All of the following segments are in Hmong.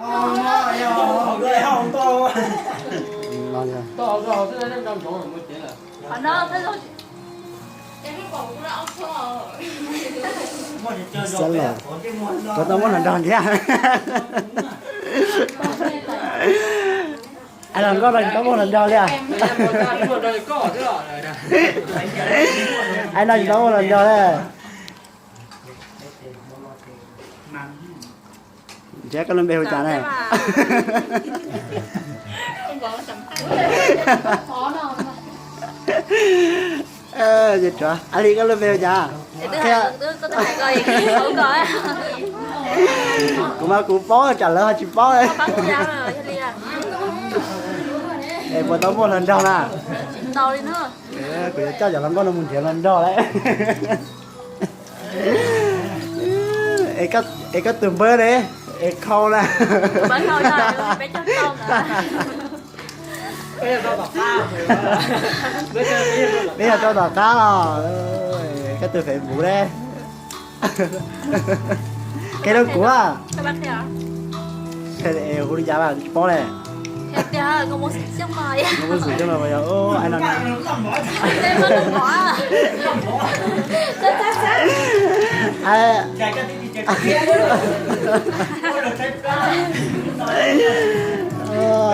Xab los, koj tau muaj hluas nraug thiab. Ai los nkauj no tsis tau muaj hluas nraug li. Ai no tsis tau muaj hluas nraug li. Nrhiav koj lub npe hu cas na? Ab li koj lub npe hu cas? Kuv mas kuv paub tsam lawv ho tsis paub. Es puas tau muaj hluas nraug na? Kuv yuav coj cov hluas nkauj no mus nrhiav hluas nraug lawm. Es koj tus npawb ne? Es khau na. Peb yog rau tom qab los, koj tus Facebook ne? Qhia rau kuv. Hu li cas tsis paub ne. Muaj xwm coj no yog ai no.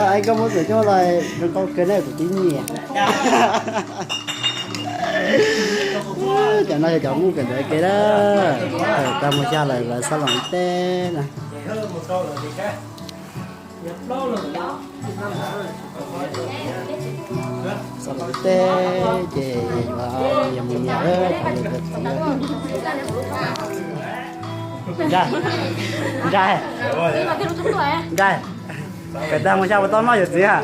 Ai koj muaj xwm coj los zoo nkauj kawg na, kuv tib nyiam. Cov no yog cov muj kawm ntawv kev na. Tag mus xya lawm lawv xab los teb na. Xab los teb ces yog mus niam, yog txiv. Nra, nra, nra. Kawm tag mus xya puas tau noj yuav txiv a?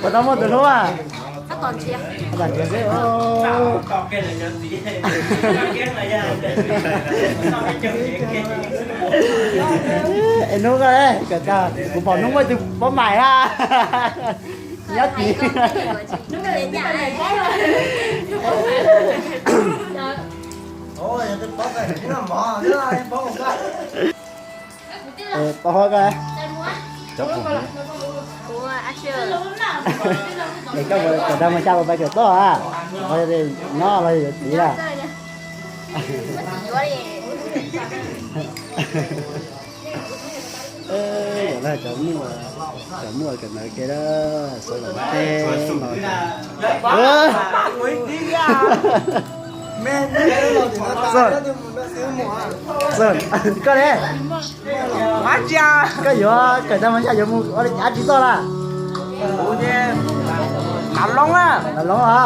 Puas tau muaj tus hlub a? Tom nrhiav xwb. Es hnub koj, kawm tag kuv pom hnub muaj tus pob mais a. Nyob tim. Pab huab koj. Es koj puas kawm tag mus xya puas pais kawm toj a? Nyob los yuav txiv a? Cov no cov muaj, cov muaj kawm ntawv kev a, xov los teb no. Koj ne? Koj yuav kawm tag mus xya yuav mus ua dab tsi toj lawm? Nav loob a.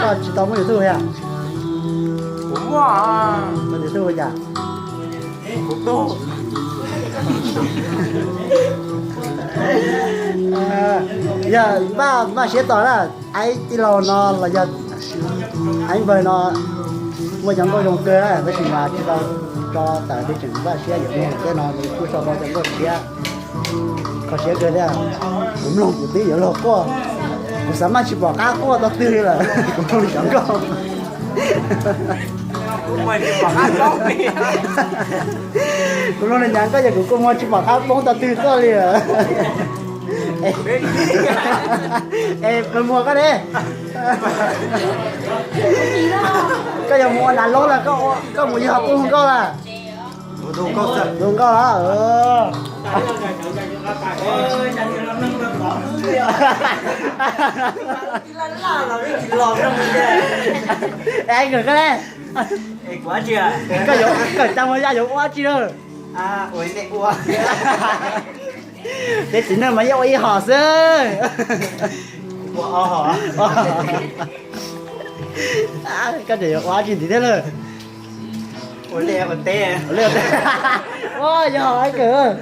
Koj tsis tau muaj YouTube a? Kuv muaj. Koj YouTube hu cas? Yog npaj, npaj siab tos na, aib tij laug no los yog aib npawg no muaj cov nkauj zoo kawg, tab sis mas tsis tau tso tawm li, tseem npaj siab yuav mloog tej no, nws kuj sau tau cov nkauj siab, kho siab kawg thiab. Kuv mloog kuv twb yuav luag quaj, kuv xav maj tsis pom qab quaj tau twg li lawm, kuv mloog li cov nkauj. Kuv mloog li cov nkauj ces kuv kuj muag tsis pom qab poob tau twg tuaj li lawm. Es peb muag koj ne. Koj yuav mus ua nav loob los koj mus yog hu nkauj lawm? Hu nkauj los. Es koj ne, koj yuav kawm tag mus xya yuav ua dab tsi lawm? Peb txiv neej mas yeej ua ib hom xwb. Koj tseem yuav ua dab tsi ntxiv thiab lawm? Ua yog ib kawm.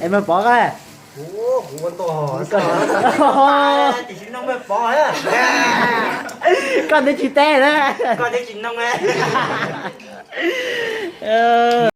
Es Maj Pov koj? Koj twb tsis teb na.